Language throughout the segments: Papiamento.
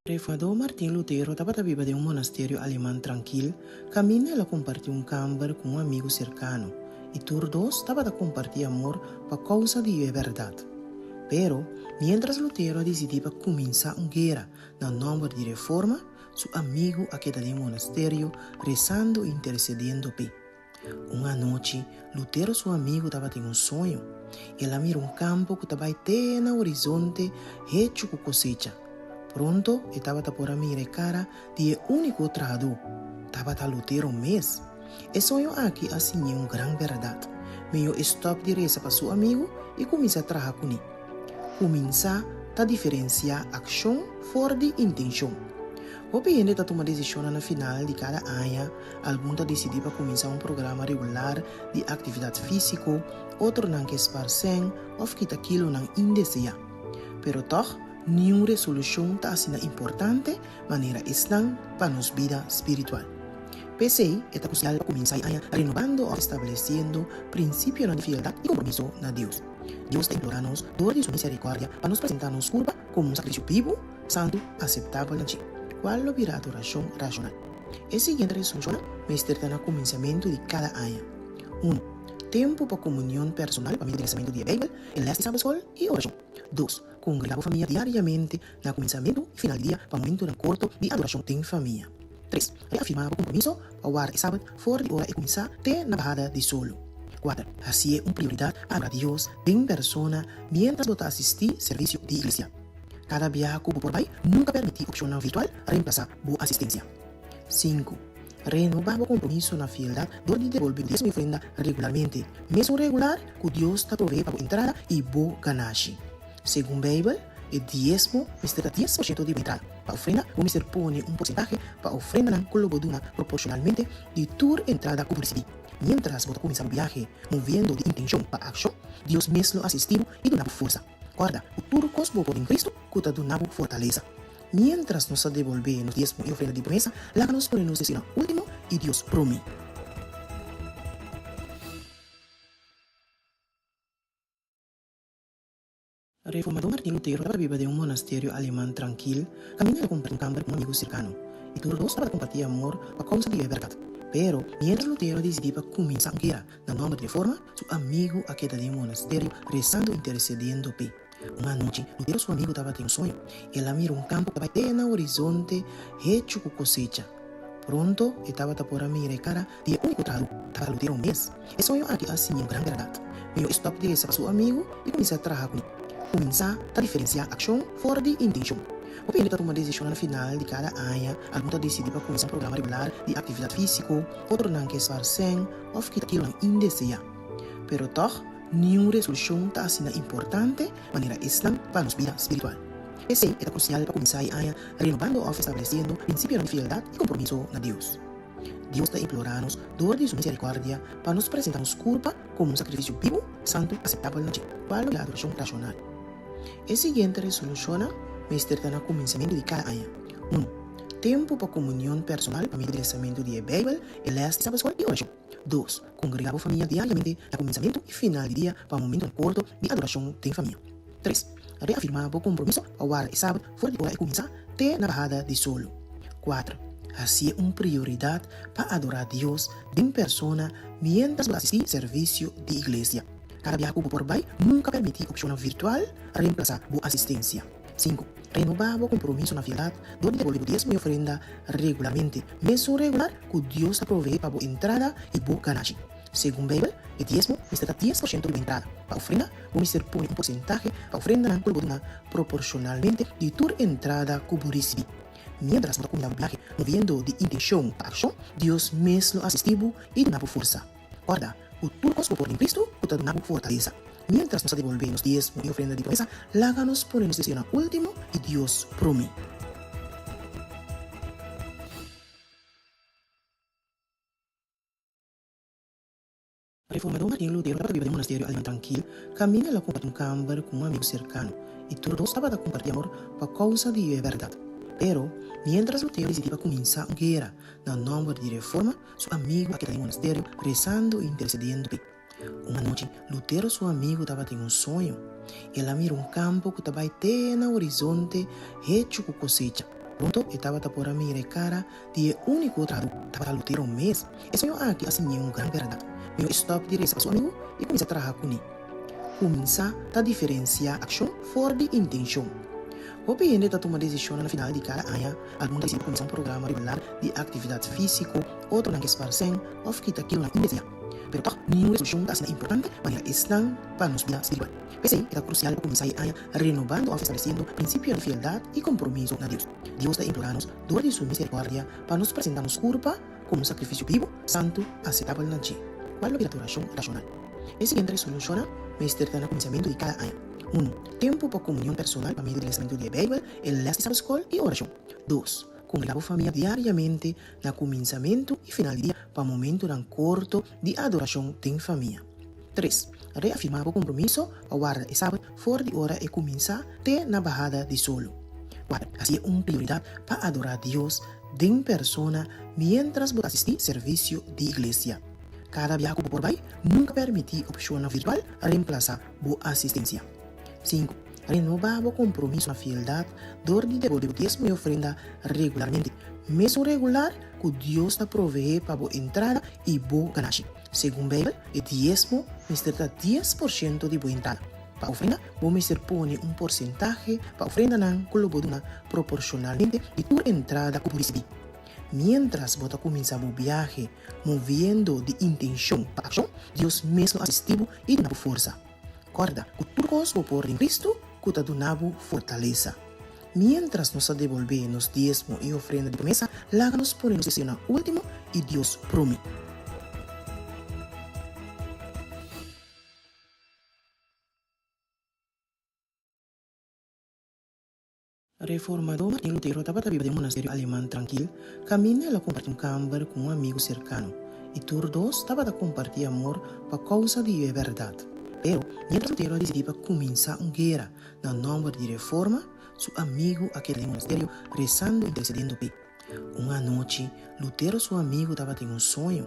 Reformadó Martin Lutero tabata biba den un monasterio aleman trankil kaminda el a kompartí un kamber ku un amigu serkano, i tur dos tabata kompartí amor pa kousa di e bèrdat. Pero, miéntras Lutero a disidí pa kuminsá un guera na nòmber di Reforma, su amigu a keda den monasterio resando i intersediendo p'e. Un anochi, Lutero su amigu tabatin un soño. El a mira un kampo ku ta bai te na horizonte hechu ku kosecha. Pronto e tabata por a mira e kara di e úniko trahadó. Tabata Lutero mes! E soño aki a siñ'é un gran bèrdat. Mihó e stòp di resa pa su amigu i kuminsá traha kuné. Kuminsá ta diferensiá akshon for di intenshon. Hopi hende ta tuma desishonnan na final di kada aña. Algun ta disidí pa kuminsá un programa regular di aktividat físiko, otronan ke spar sèn òf kita kilonan indeseá. Pero tòg, niun resolushon ta asina importante manera esnan pa nos bida spiritual. P'esei, e ta krusial pa kuminsá e aña renobando òf establesiendo prinsipionan di fieldat i kompromiso na Dios. Dios ta implorá nos dor di su miserikòrdia pa nos presentá nos kurpa komo un sakrifisio bibu, santu, aseptabel na dje, kual lo bira adorashon rashonal. E siguiente resolushonnan mester ta na kuminsamentu di kada aña. Unu, Tempu pa komunion personal pa medio di lesamentu di e Beibel, e lès di Sabelskol i orashon. Dos, Kongregá bo famia diariamente na kuminsamentu i final di dia pa momentunan korto di adorashon den famia. Tres, Reafirmá bo kompromiso pa warda e Sabat for di ora e kuminsá te na bahada di solo. Kuater, Hasié un prioridat pa adorá Dios den persona miéntras bo ta asistí servisio di iglesia. Kada biaha ku bo por bai, nunka permití opshonnan virtual remplasá bo asistensia. Sinku, Renobá bo kompromiso na fieldat dor di debolbé bo diesmo i ofrenda regularmente, mesun regular ku Dios ta proveé pa bo entrada i bo ganashi. Segun Beibel, e diesmo mester ta 10% di bo entrada. Pa ofrenda, bo mester pone un porsentahe pa ofrendanan ku lo bo duna proporshonalmente di tur entrada ku bo risibí. Miéntras bo ta kuminsá bo biahe moviendo di intenshon pa akshon, Dios mes lo asistí bo i duna bo forsa. Kòrda ku tur kos bo por den Kristu ku ta duna bo fortalesa. Miéntras nos ta debolbé nos diesmo i ofrenda di promesa, laga nos pone nos deseonan último i Dios promé. Reformadó Martin Lutero tabata biba den un monasterio aleman trankil kaminda el a kompartí un kamber ku un amigu serkano, i tur dos tabata kompartí amor pa kousa di e bèrdat. Pero, miéntras Lutero a disidí pa kuminsá un guera na nòmber di Reforma, su amigu a keda den monasterio resando i intersediendo p'e. Un anochi, Lutero su amigu tabatin un soño. El a mira un kampo ku ta bai te na horizonte hechu ku kosecha. Pronto e tabata por a mira e kara di e úniko trahadó, tabata Lutero mes. E soño aki a siña un gran bèrdat. Mihó e stòp di resa pa su amigu i kuminsá traha kuné. Kuminsá ta diferensiá akshon for di intenshon. Hopi hende ta tuma desishonnan na final di kada aña. Algun ta disidí pa kuminsá un programa regular di aktividat físiko, otronan ke spar sèn òf kita kilonan indeseá. Pero tòg, niun resolushon ta asina importante manera esnan pa nos bida spiritual. P'esei e ta krusial pa kuminsá e aña renobando òf establesiendo prinsipionan di fieldat i kompromiso na Dios. Dios ta implorá nos dor di su miserikòrdia pa nos presentá nos kurpa komo un sakrifisio bibu, santu, aseptabel na dje, kual lo ta adorashon rashonal. E siguiente resolushonnan mester ta na kuminsamentu di kada aña, Unu, Tempu pa komunion personal pa medio di lesamentu di e Beibel, e lès di Sabelskol i orashon. Dos, Kongregá bo famia diariamente na kuminsamentu i final di dia pa momentunan korto di adorashon den famia. Tres, Reafirmá bo kompromiso pa warda e Sabat for di ora e kuminsá te na bahada di solo. Kuater, Hasié un prioridat pa adorá Dios den persona miéntras bo ta asistí servisio di iglesia. Kada biaha ku bo por bai, nunka permití opshonnan virtual remplasá bo asistensia. Sinku, Renobá bo kompromiso na fieldat dor di debolbé bo diesmo i ofrenda regularmente, mesun regular ku Dios ta proveé pa bo entrada i bo ganashi. Segun Beibel, e diesmo mester ta 10% di bo entrada. Pa ofrenda, bo mester pone un porsentahe pa ofrendanan ku lo bo duna proporshonalmente di tur entrada ku bo risibí. Miéntras bo ta kuminsá bo biahe moviendo di intenshon pa akshon, Dios mes lo asistí bo i duna bo forsa. Kòrda ku tur kos bo por den Kristu ku ta duna bo fortalesa. Miéntras nos ta debolbé nos diesmo i ofrenda di promesa, laga nos pone nos deseonan último i Dios promé. Reformadó Martin Lutero tabata biba den un monasterio aleman trankil, kaminda el a kompartí un kamber ku un amigu serkano, i tur dos tabata kompartí amor pa kousa di e bèrdat. Pero, miéntras Lutero disidí pa kuminsá un guera na nòmber di Reforma, su amigu a keda den monasterio resando i intersediendo p'e. Un anochi, Lutero su amigu tabatin un soño. El a mira un kampo ku ta bai te na horizonte hechu ku kosecha. Pronto e tabata por a mira e kara di e úniko trahadó, tabata Lutero mes. E soño aki a siñ'é un gran bèrdat. Mihó e stòp di resa pa su amigu i kuminsá traha kuné. Kuminsá ta diferensiá akshon for di intenshon. Hopi hende ta tuma desishonnan na final di kada aña. Algun ta disidí pa kuminsá un programa regular di aktividat físiko, otronan ke spar sèn òf kita kilonan indeseá. Pero tòg, niun resolushon ta asina importante manera esnan pa nos bida spiritual. P'esei, e ta krusial pa kuminsá e aña renobando òf establesiendo prinsipionan di fieldat i kompromiso na Dios. Dios ta implorá nos dor di su miserikòrdia pa nos presentá nos kurpa komo un sakrifisio bibu, santu, asetabel na dje. Kual lo bira ta orashon rashonal? E siguiente resolushonnan mester ta na kuminsamentu di kada aña, Unu, Tempu pa komunion personal pa medio di lesamentu di e Beibel, e lès di Sabadskol i orashon. Dos, Kongregá bo famia diariamente na kuminsamentu i final di dia pa momentunan korto di adorashon den famia. Tres, Reafirmá bo kompromiso pa warda e Sabat for di ora e kuminsá te na bahada di solo. Kuater, Hasié un prioridat pa adorá Dios den persona miéntras bo ta asistí servisio di iglesia. Kada biaha ku bo por bai, nunka permití opshonnan virtual remplasá bo asistensia. Sinku, Renobá bo kompromiso na fieldat dor di debolbé bo diesmo i ofrenda regularmente, mesun regular ku Dios ta proveé pa bo entrada i bo ganashi. Segun Beibel, e diesmo mester ta 10% di bo entrada. Pa ofrenda, bo mester pone un porsentahe pa ofrendanan ku lo bo duna proporshonalmente di tur entrada ku bo risibí. Miéntras bo ta kuminsá bo biahe moviendo di intenshon pa akshon, Dios mes lo asistí bo i duna bo forsa. Kòrda ku tur kos bo por den Kristu ku ta duna bo fortalesa. Miéntras nos ta debolbé nos diesmo i ofrenda di promesa, laga nos pone nos deseonan último i Dios promé. Reformadó Martin Lutero tabata biba den un monasterio aleman trankil, kaminda el a kompartí un kamber ku un amigu serkano, i tur dos tabata kompartí amor pa kousa di e bèrdat. Pero, miéntras Lutero a disidí pa kuminsá un guera na nòmber di Reforma, su amigu a keda den monasterio resando i intersedendo p'e. Un anochi, Lutero su amigu tabatin un soño.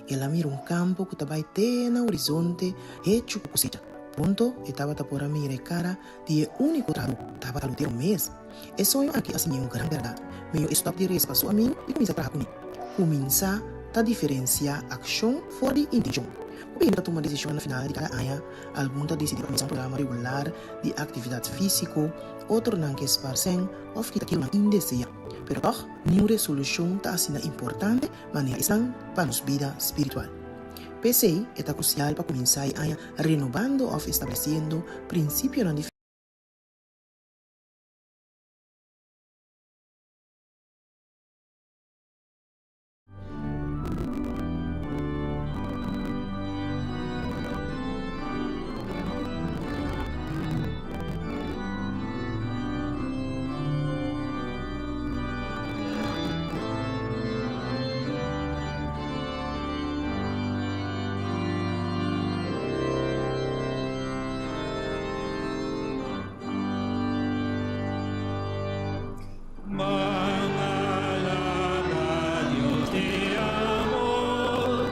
El a mira un kampo ku ta bai te na horizonte hechu ku kosecha. Pronto e tabata por a mira e kara di e úniko trahadó, tabata Lutero mes. E soño aki a siñ'é un gran bèrdat. Mihó e stòp di resa pa su amigu i kuminsá traha kuné. Kuminsá ta diferensiá akshon for di intenshon. Hopi hende ta tuma desishon na final di kada aña. Algun ta disidí pa kuminsá un programa regular di aktividat físiko, otronan ke spar sèn òf kita kilonan indeseá. Pero tòg, niun resolushon ta asina importante manera esnan pa nos bida spiritual. P'esei, e ta krusial pa kuminsá e aña renobando òf establesiendo prinsipionan di. Ban alaba Dios di amor,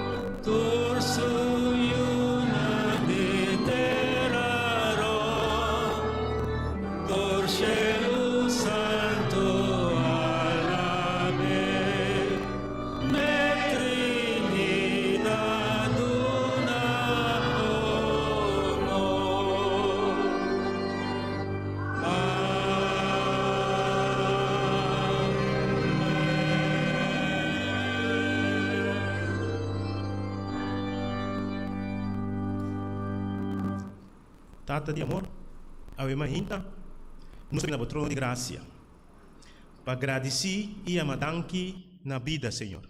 tur su yunan di tera rond, tur shelu santu alab'é, n'e Trinidad duna honor. Tata di amor, awe mainta nos ta bini na bo trono di gracia pa gradici y yama danki na bida, Señor.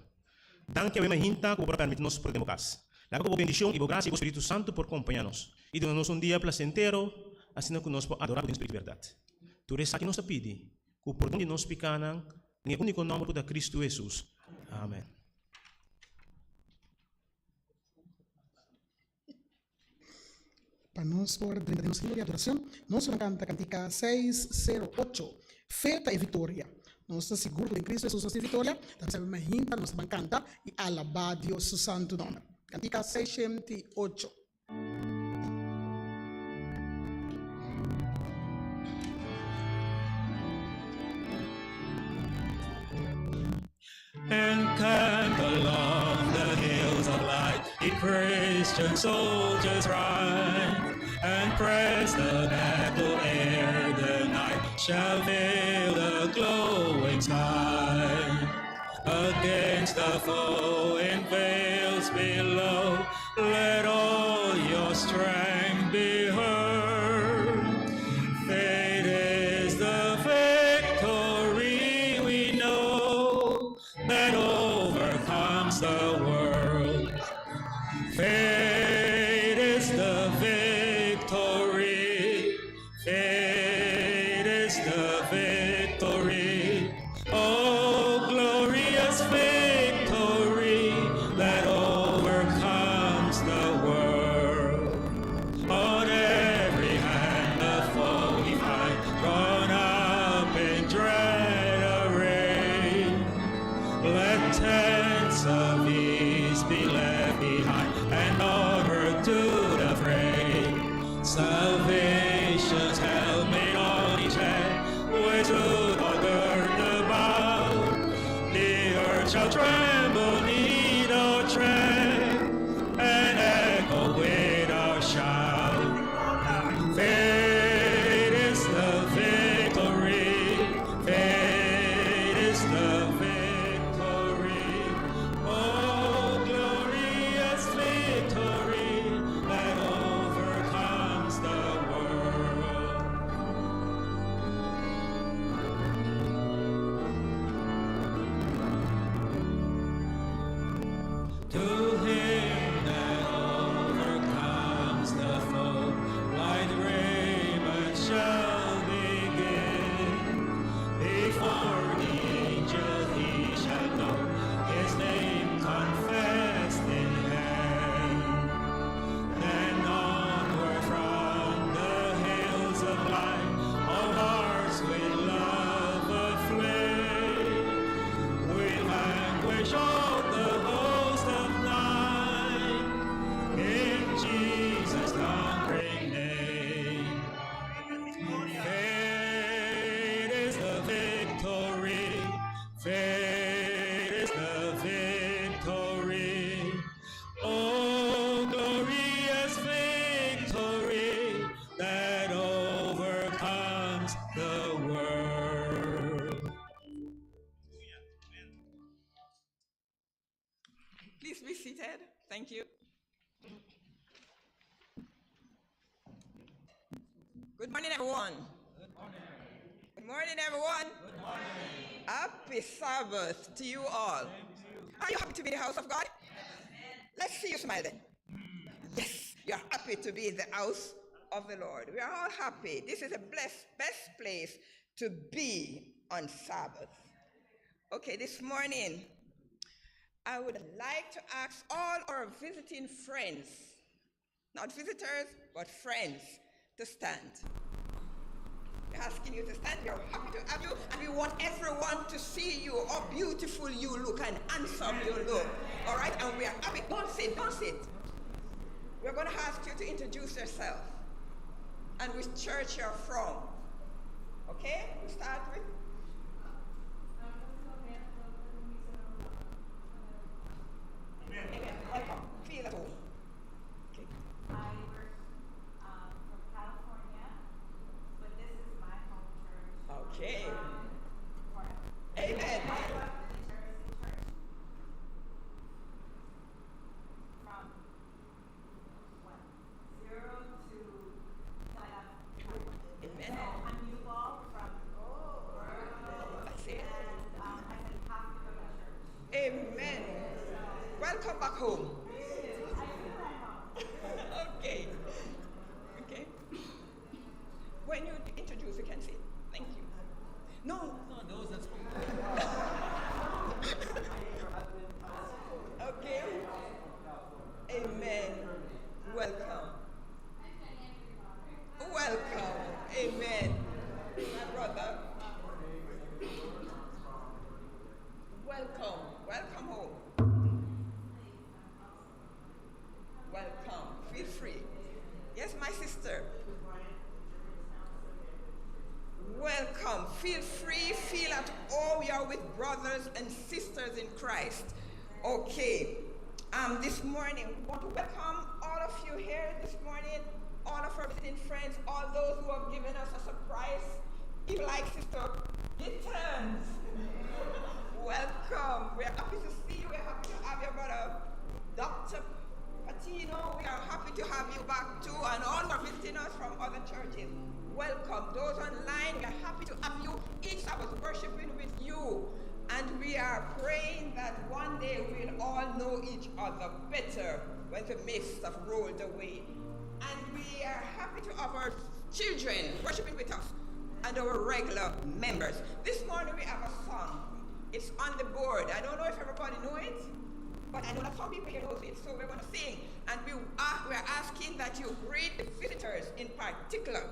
Danki awe mainta ku bo por a permiti nos por den bo kas. Laga ku bo bendishon i bo grasia i bo Spiritu Santu por kompañá nos i duna nos un dia plasentero asina ku nos por adorá bo den spiritu i bèrdat. Tur esaki nos ta pidi ku pordon di nos pikánan den e úniko nòmber ku ta Kristu Hesus. Amèn. Pa nos por drenta den nos rio di adoracion, nos lo canta cantica 608, Fe ta e victoria. Nos ta sigur cu den Cristo Jesus nos tin victoria, ta bisa mi hinta nos ta ban canta y alaba Dios su santo nomber. Cantica 608. Encamped along the hills of light, the Christian soldiers ride and press the battle ere the night shall veil the glowing sky. Against the foe in vales below, let all your strength be heard. Fate is the victory we know that overcomes the world. Fate is the victory. Fate is the victory. Oh, glorious victory that overcomes the world. On every hand the foe we find, drawn up in dread array. Let tents of ease be left behind and onward to the fray. Salvation's helmet on each head, with truth all girt about. The earth shall tremble 'neath our tread and echo with our shout. Faith is the victory. Faith is the victory. Oh, glorious victory that overcomes the world. To him that overcomes the foe, white raiment shall be given. Before the angel he shall know his name confessed in heaven. Then onward from the hills of light, all hearts with love aflame, we vanquish all the host of night in Jesus' conquering name. Faith is the victory. Faith is the victory. Oh, glorious victory that overcomes the world. Please be seated. Thank you. Good morning, everyone. Good morning. Good morning, everyone. Good morning. Happy Sabbath to you all. Are you happy to be in the house of God? Let's see you smile then. Yes, you're happy to be in the house of the Lord. We are all happy. This is the blessed, best place to be on Sabbath. Okay, this morning, I would like to ask all our visiting friends, not visitors, but friends, to stand. We're asking you to stand. We are happy to have you, and we want everyone to see you, how beautiful you look and handsome you look. All right? And we are happy. Don't sit, don't sit. We're going to ask you to introduce yourself and which church you're from. Okay? We start with. Amen. Welcome. Feel at home. Okay. I work from California, but this is my home church. Okay. From Amen. I grew up in the Cherokee church from what, 0 to 11. Amen. So I'm you all from birth, That's it. and I said you have to go to church. Amen. Welcome back home. I feel at home. Okay. Okay. When you introduce, you can say thank you. No. Okay. Amen. Welcome. Welcome. Amen. My brother. Welcome. Welcome home. Welcome. Feel free. Yes, my sister. Welcome. Feel free, feel at all. We are with brothers and sisters in Christ. Okay. This morning, we want to welcome all of you here this morning, all of our visiting friends, all those who have given us a surprise, even like Sister Gittens. Welcome. We are happy to see you. We are happy to have your brother, Dr. Patino. We are happy to have you back too, and all who are visiting us from other churches. Welcome. Those online, we are happy to have you each Sabbath worshiping with you. And we are praying that one day we'll all know each other better when the mists have rolled away. And we are happy to have our children worshiping with us and our regular members. This morning we have a song. It's on the board. I don't know if everybody know it, but I know that some people here knows it, so we're going to sing. And we are asking that you greet the visitors in particular.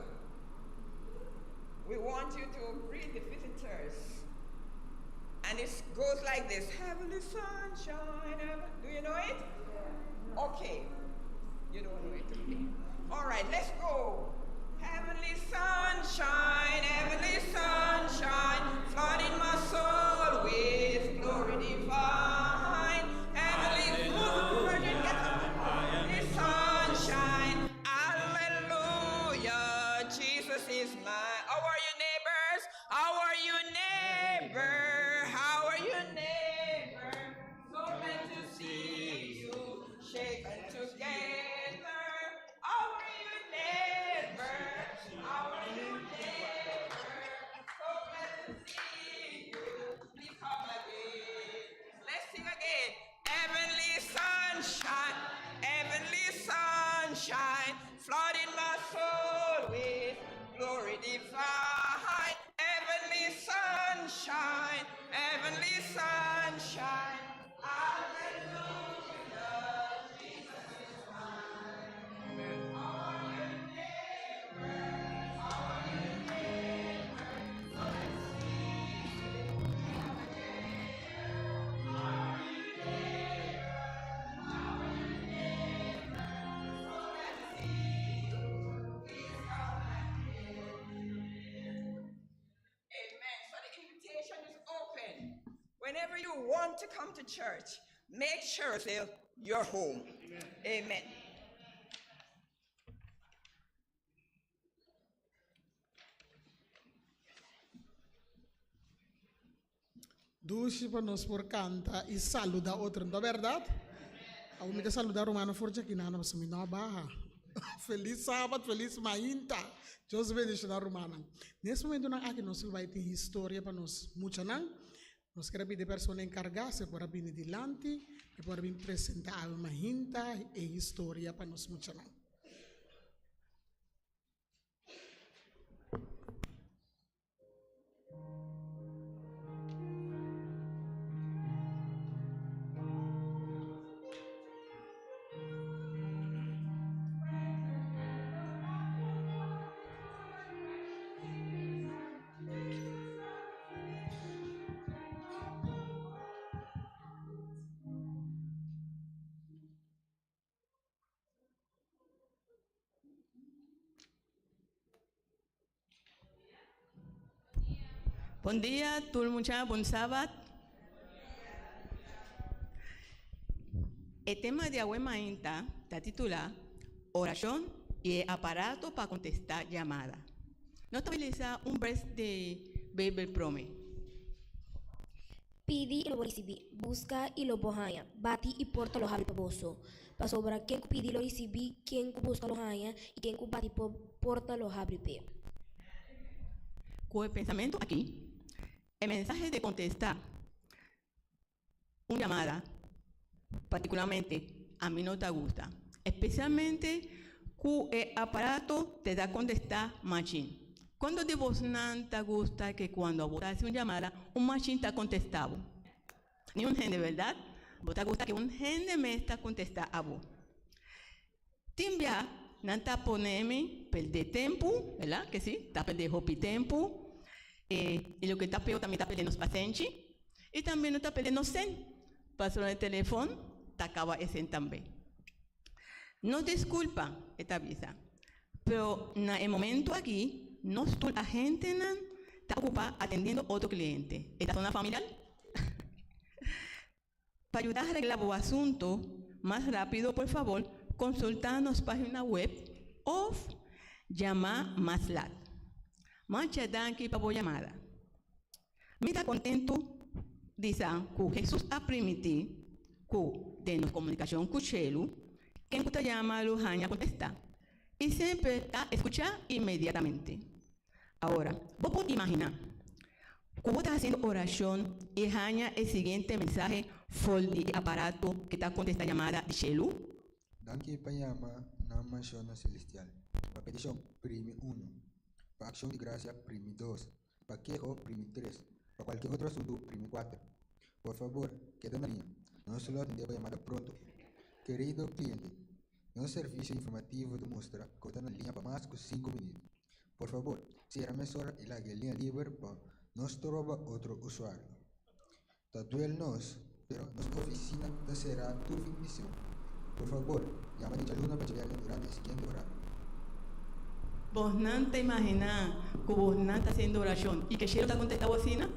We want you to greet the visitors. And it goes like this: Heavenly sunshine. Do you know it? Okay. You don't know it. Okay. All right, let's go. Heavenly sunshine, heavenly sunshine, flooding my soul with glory divine. Heavenly virgin, get up. Heavenly sunshine, hallelujah, Jesus is mine. How are you, neighbors? How are you, neighbor? How are you, neighbor? So glad to see you shaken together. How are you, neighbor? How are you, neighbor? So glad to see you. Please come again. Let's sing again. Heavenly sunshine, heavenly sunshine, flooding my soul with glory divine. Heavenly sunshine, heavenly sunshine. Hallelujah, Jesus is mine. How are you, neighbor? How are you, neighbor? So glad to see you. Come again. How are you, neighbor? How are you, neighbor? So glad to see you. Please come again. Amen. So the invitation is open. Whenever you want to come to church, make sure you're home. Amen. Amen. Dushi pa nos por kanta i saludá otro, no ta berdat? Awor mi ta saludá rumannan for djaki nan, pasobra mi no a baha. Felis sabat, felis mainta. Dios bendishoná rumannan. Nes momentunan aki nos lo bai tin historia pa nos muchanan. Nos ker a pidi e persona enkargá si e por a bini dilanti, e por a bin presentá awe mainta e historia pa nos muchanan. Bon dia, tur mucha, bon sabat. E tema di awe mainta ta titulá Orashon i e aparato pa kontestá yamada. Nos ta lesa un bers di Beibel promé. Pidi i lo bo risibí, buska i lo bo haña, bati i porta lo habri pa boso. Pasobra ken ku pidi lo risibí, ken ku buska lo haña, i ken ku bati porta lo habri p'e. Ku e pensamentu aki, e mensahe di kontestá un yamada, partikularmente ami no ta gusta, espesialmente ku e aparato te ta kontestá machin. Kuantu di bosnan ta gusta ku kuando bo hasi un yamada, un machin ta kontestá bo? Ningun hende, berdat? Bo ta gusta ku un hende mes ta kontestá abo. Tin bia nan ta pone mi pèrdè tempu, berdat? Ku si? Ta pèrdè hopi tempu. I loke ta pió tambe ta pèrdè nos pasenshi. I tambe nos ta pèrdè nos sèn. Pasobra e telefòn ta kaba e sèn tambe. No diskulpa, e ta bisa. Pero na e momento aki, nos tur agentenan. Ta ocupa atendiendo otro cliente. E ta zona familiar? Pa yuda regla bo asunto mas rapido, por fabor, consulta nos pagina web of yama mas laat. Masha danki pa bo yamada. Mi ta contento di sa cu Jesus a primiti cu den nos comunicacion cu cielu, ken cu ta yama lo haña contesta y semper ta escucha inmediatamente. Ahora, bo por imaginá ku bo ta hasiendo orashon i haña e siguiente mensahe for di e aparato ku ta kontestá yamada di shelu? Danki pa yama na Manshonnan Selestial. Pa petishon, primi unu. Pa akshon di grasia, primi dos. Pa keho, primi tres. Pa kualke otro asuntu, primi kuater. Por fabor, keda na liña. Nos lo atendé bo yamada pronto. Kerido kliente, nos servisio informativo ta mustra ku bo ta na liña pa mas ku sinku minüt. Por fabor, sera mesora i laga e liña liber pa no stroba otro usuario. Ta duel nos, pero nos ofisina ta será tur fin di semana. Por fabor, yama di djaluna pa djabièrnè durante e siguiente orario. Bosnan ta imaginá ku bosnan ta hasiendo orashon i ke shelu ta kontestá bo asina?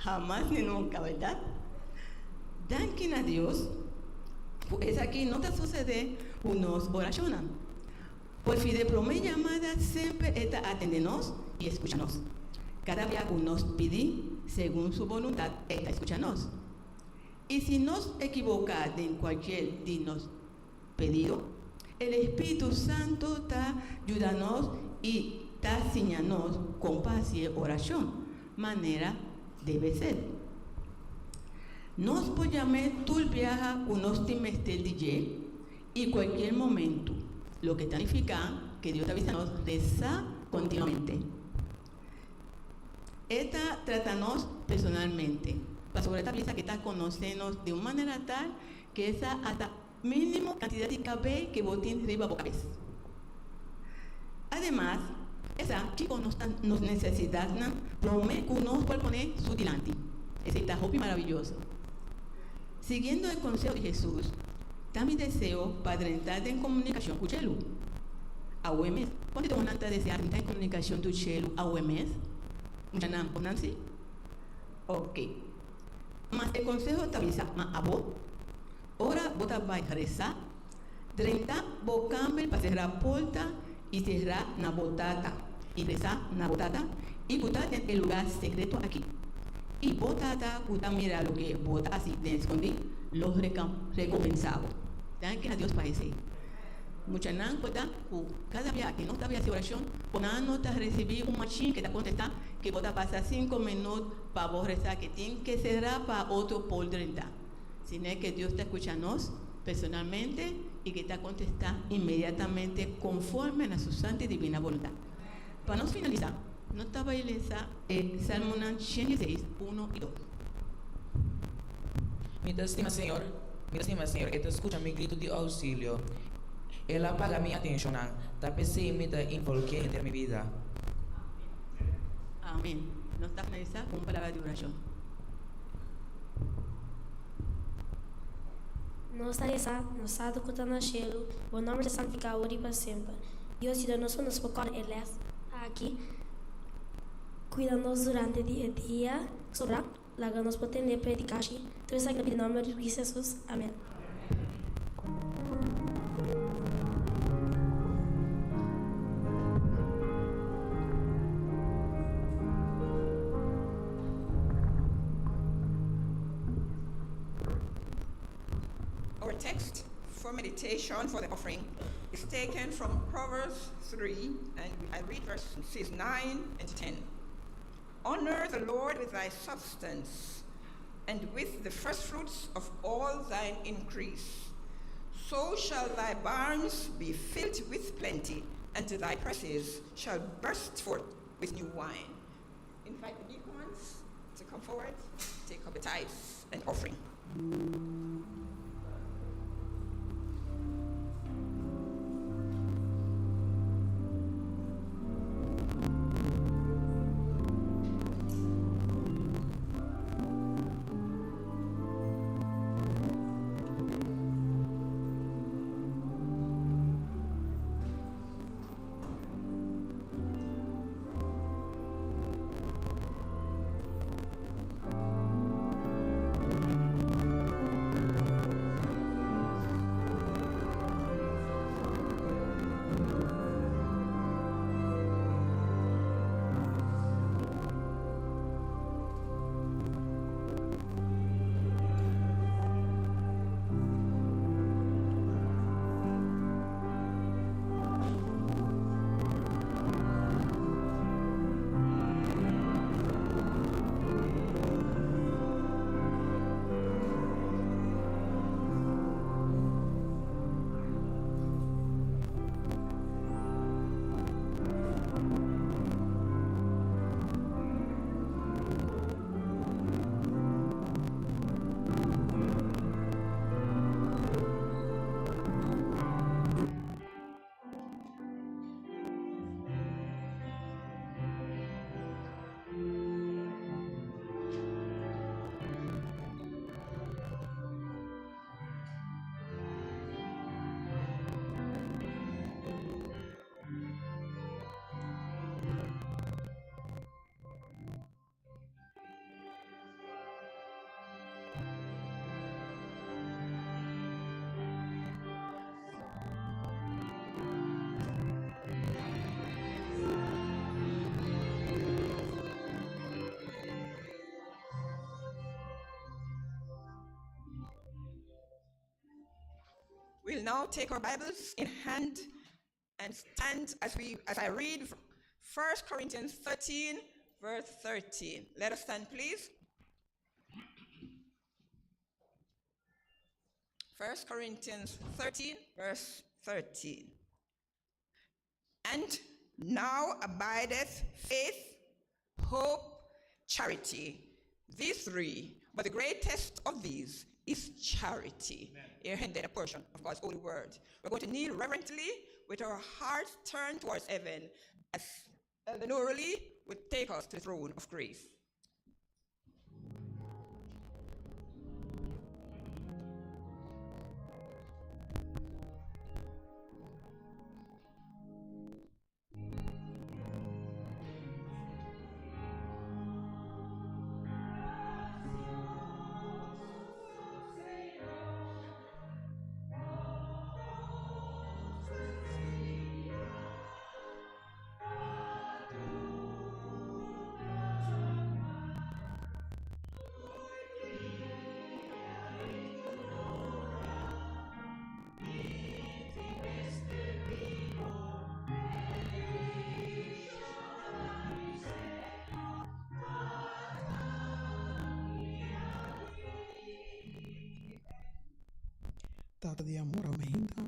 Hamas ni nunka, bèrdat? Danki na Dios ku esaki no ta susedé ku nos orashonnan. Por fi de promé yamada semper e ta atendé nos i escucha nos. Cada bia cu nos pidi segun su boluntad e ta escucha nos. I si nos equiboca den cualkier di nos pedido, el Espíritu Santo ta yuda nos i ta siña nos con pa haci e oracion manera debe ser. Nos por yam'é tur biaha cu nos tin mester di dje i cualkier momento, loke ta nifica ke Dios ta bisa nos resa continuamente. E ta trata nos personalmente, pasobra e ta bisa ke ta conoce nos di un manera tal ke e sa hasta minimo cantidad di cabey ke bo tin riba bo cabes. Ademas, e sa kico nos ta nos necesidadnan prome cu nos por pone su dilanti. Esey ta hopi maravilloso. Siguiendo e conseho di Jesus, ta mi deseo pa drenta den comunicacion cu cielu awe mes. Cuantu di bonan ta desea drenta den comunicacion cu cielu awe mes? Muchanan, bonan si? Ok. Mas e conseho ta bisa, Ma abo, ora bo ta bay resa, drenta bo camber pa cera porta y cera na bo Tata, y resa na bo Tata, y cu ta den e lugar secreto aki. Y bo Tata cu ta mira loke bo ta haci den escondi, lo recompensa bo. Danki na Dios pa esey. Muchanan cu ta cu cada bia cu nos ta haci oracion, bo nan no ta ricibi un machin cu ta contesta cu bo ta pasa cinco minuut pa bo resa cu tin ke cera pa otro por drenta. Sino ke Dios ta scucha nos personalmente y ke ta contesta inmediatamente conforme na su santa y divina voluntad. Pa nos finalisa, nos ta bay lesa e Salmonan 116, 1 y 2. Mi ta stima Señor, mi ta stima Señor, E ta skucha mi gritu di ousilio. El a paga mi atenshonnan, ta p'esei mi ta involk'é henter mi bida. Amen. Nos ta finalisa ku un palabra di orashon. Nos ta resa, Nos Tata ku ta na shelu, bo nòmber ta santifiká awor i pa semper. Dios, yuda nos pa nos por kòrda e lès aki. Kuida nos durante di e dia sobrá. Laga nos por tende e predikashi. Tur esaki na pidi nòmber di Cristo Hesus. Amèn. Our text for meditation for the offering is taken from Proverbs 3, and I read verses 9 and 10. Honor the Lord with thy substance and with the firstfruits of all thine increase. So shall thy barns be filled with plenty, and thy presses shall burst forth with new wine. Invite the deacons to come forward, take up the tithes and offering. We'll now take our Bibles in hand and stand as we as I read 1 Corinthians 13, verse 13. Let us stand, please. 1 Corinthians 13, verse 13. And now abideth faith, hope, charity, these three, but the greatest of these is charity. Here ended a portion of God's holy word. We're going to kneel reverently with our hearts turned towards heaven as Elder Norley would take us to the throne of grace. Tata di amor, awe mainta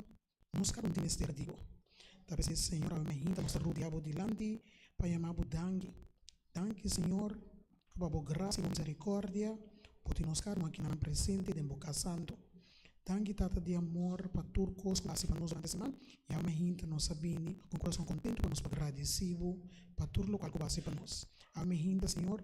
nos kada un tin mester di bo. Ta p'esei, Señor, awe mainta nos ta rudia bo dilanti pa yama bo danki. Danki, Señor, pa bo grasia i bo misericordia bo tin nos kada un akinan presente den bo kas santu. Danki, Tata di amor, pa tur kos ku bo hasi pa nos durante siman i awe mainta nos a bini ku un kurason kontentu pa nos por gradisi bo pa tur lokual ku bo hasi pa nos. Awe mainta, Señor,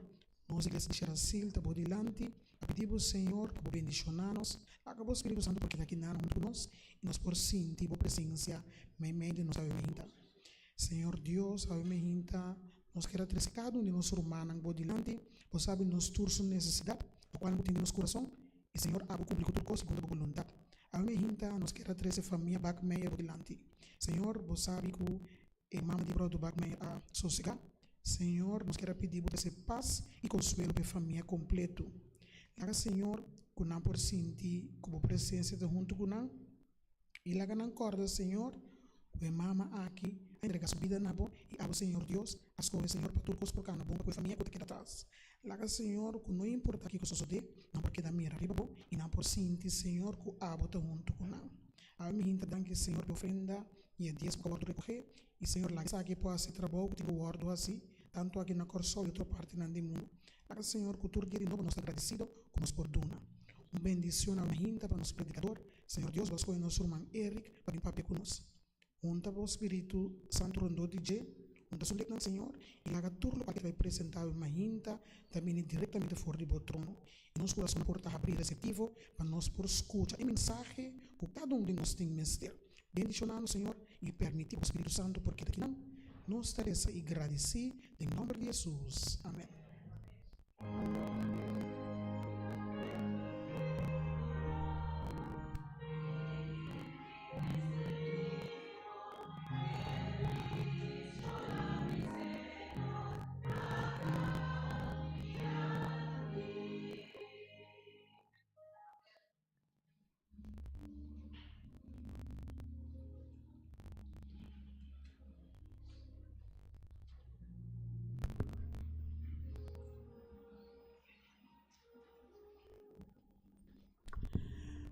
Nos Iglesia di Sherasil ta bo dilanti pa pidi bo Señor pa bo bendiciona nos. Laga bo Spiritu Santo por keda kinan hunto cu nos y nos por sinti bo presencia meimei di nos awe mehinta. Señor Dios, awe mehinta nos kier a trece cada un di nos rumannan bo dilanti. Bo sabi nos tur su necesidad, locual bo tin den nos curason y Señor abo cumpli cu tur cos segun ta bo boluntad. Awe mehinta nos kier a trece famia Bakmeyer bo dilanti. Señor, bo sabi cu E mama di Brother Bakmeyer a sosegá. Señor, nos kier a pidi Bo trese pas i konsuelo pa e famia kompletu. Laga, Señor, ku nan por sinti ku Bo presensia ta huntu ku nan. I laga nan kòrda, Señor, ku e mama aki a entregá su bida na Bo i abo, Señor Dios, a skohe, Señor, pa tur kos por kana bon pa ku e famia ku ta keda atras. Laga, Señor, ku no importá kiko sosodé, nan por keda mira riba Bo i nan por sinti, Señor, ku abo ta huntu ku nan. Awe mi hinta danki, Señor, pa e ofrenda i e diesmo ku a wòrdu rekogé, i Señor laga esaki por hasi trabou ku tin ku wòrdu hasi, tantu aki na Kòrsou i otro partinan di mundu. Laga Señor ku tur dia di nobo nos ta gradisido ku nos por duna. Un bendishon awe hinta pa nos predikador. Señor Dios bo a skohe nos ruman Eric pa bin papia ku nos. Hunta bo Spiritu Santu rondó di dje, hunta su lepnan Señor, i laga tur lokual ke ta bai presentá awe mahinta ta bini direktamente for di bo trono. I nos kurason por ta habrí reseptivo pa nos por skucha e mensahe ku kada un di nos tin mester. Bendiciona nos, Señor, y permiti cu Spiritu Santo por keda kinan. Nos ta reza y gradici den nomber di Jesus. Amen.